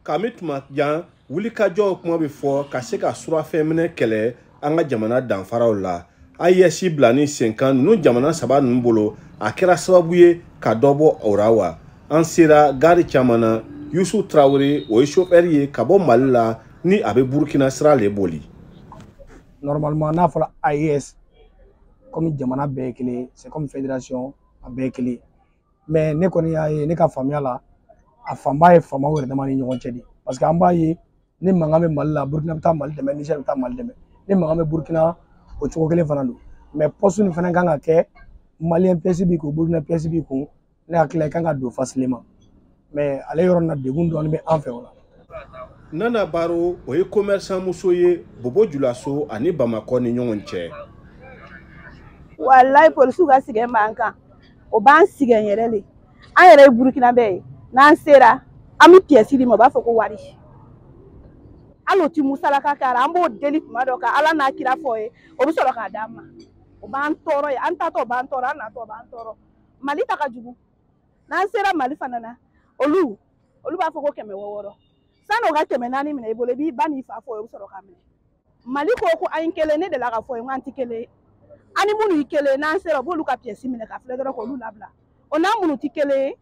Kami tuma jan wulikajɔw kuma bɛ fɔ ka se ka surafɛnminɛ kɛlɛ an ka jamana danfaraw la. AES bila ni senkan ninnu jamana saba ninnu bolo, a kɛra sababu ye ka dɔ bɔ o ra wa. An sera gari caman na. Yusu Tarawele, o ye chauffeur ye ka bɔ Mali la ni a bɛ Burukina sira le boli. Normalement n'a fɔra AES, comme jamana bɛɛ ye kelen, c'est comme fédération, a bɛɛ ye kelen. Mais ne kɔni y'a ye, ne ka faamuya la, a fanba ye faamaw yɛrɛ dama ni ɲɔgɔn cɛ de. Parce que an b'a ye, ni mankan bɛ Mali la, Burukina bɛ taa Mali dɛmɛ, Niger bɛ taa Mali dɛmɛ. Ni mankan bɛ Burukina, o cogo kelen fana don. Mais poste nin fana kan ka kɛ, Malien pièce b'i kun, Burukina pièce b'i kun, ne hakili la i kan ka don facilement. Mais ale yɔrɔ nin na, degun dɔɔnin bɛ an fɛ o la. Nana Baro, o ye commerçant muso ye Bobo Julaso ani Bamakɔ ni ɲɔgɔn cɛ. Walayi, polisiw ka sɛgɛn b'an kan, o b'an sɛgɛn yɛrɛ le. An yɛrɛ ye Burukina bɛ ye, n'an sera an bɛ pièce di ma, u b'a fɔ ko wari. Hali o ti musalaka k'a la, an b'o deli tuma dɔ ka Ala n'a kira fɔ ye, o bɛ sɔrɔ k'a d'an ma. O b'an tɔɔrɔ ye, an taatɔ o b'an tɔɔrɔ, an natɔ o b'an tɔɔrɔ. Mali ta ka jugu. N'an sera Mali fana na, olu b'a fɔ ko 600. Sanni o ka 400 minɛ i bolo, i b'i ba n'i fa fɔ o ye, o bɛ sɔrɔ k'a minɛ. Mali ko an ye kelen, ne delila ka fɔ ye, n ko an tɛ kelen ye. An ni minnu ye kelen, n'an sera, u b'olu ka pièce minɛ ka filɛ dɔrɔn k'olu labila. O n'an minnu tɛ kelen ye,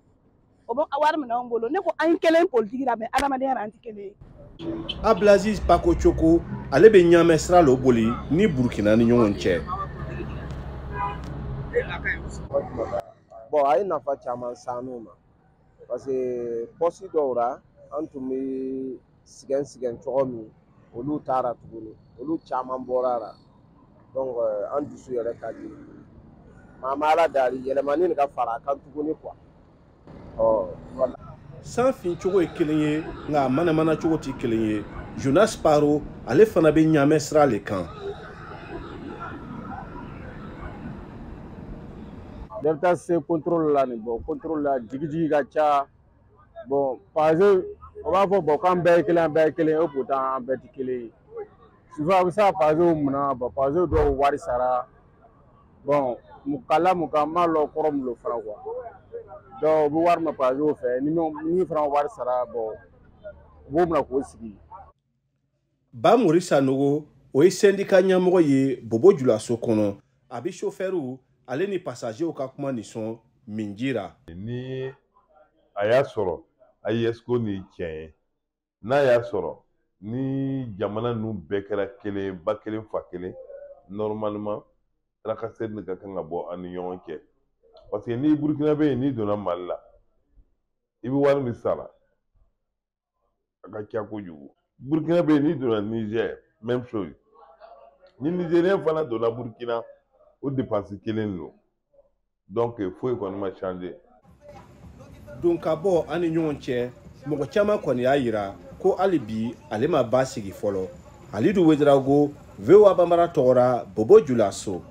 o bɛ wari minɛ anw bolo. Ne ko an ye kelen politique la, mais adamadenya la an tɛ kelen ye. Abdelaziz Pako Choko, ale bɛ Ɲamɛ sira lo boli ni Burukina ni ɲɔgɔn cɛ. Bon, a ye nafa caman s'an ma, parce que poste dɔw la, an tun bɛ sɛgɛn sɛgɛn cogo min, olu taara tuguni, olu caman bɔra la. Donc an dusu yɛrɛ ka di. Maa ma Ala dari yɛlɛmani nin ka fara a kan tuguni quoi. Ɔ voilà. San fin cogo ye kelen ye, nka a manamana cogo tɛ kelen ye. Jonas Paro, ale fana bɛ Ɲamɛ sira le kan. Bɛɛ bɛ taa se contrôle la nin bɔ contrôle la, jigijigi ka ca. Bon, parce que o b'a fɔ bon k'an bɛɛ ye kelen, an bɛɛ ye kelen, et pourtant an bɛɛ tɛ kelen ye. Souvent a bɛ se ka passew minɛ, bon passew dɔw wari sara. Bon, kala mun kan, n b'a lɔn kɔrɔ min don fana quoi. Donc u bɛ wari minɛ passew fɛ, ni min fana wari sara, bon u b'o minɛ k'o sigi. Ba Mori Sanogo, o ye syndicat ɲɛmɔgɔ ye Bobo Julaso kɔnɔ. A bɛ chauffeur ale ni passagerw ka kuma nisɔn min jira. Ni a y'a sɔrɔ AES ko nin ye tiɲɛ ye, n'a y'a sɔrɔ ni jamana ninnu bɛɛ kɛra kelen ye, ba kelen fa kelen, normalement tracasserie nin ka kan ka bɔ an ni ɲɔgɔn cɛ. Parce que ni Burukina bɛ yen, n'i donna Mali la, i bɛ wari min sara, a ka ca kojugu. Burukina bɛ yen, n'i donna Niger, même chose. Ni Nigérien fana donna Burukina, o dépense kelen don. Donc foyi kɔni ma changer. Don ka bɔ an ni ɲɔgɔn cɛ, mɔgɔ caman kɔni y'a yira ko hali bi ale ma ba sigi fɔlɔ. Halidu Wedarago, VOA Bambara tɔgɔra, Bobo Julaso.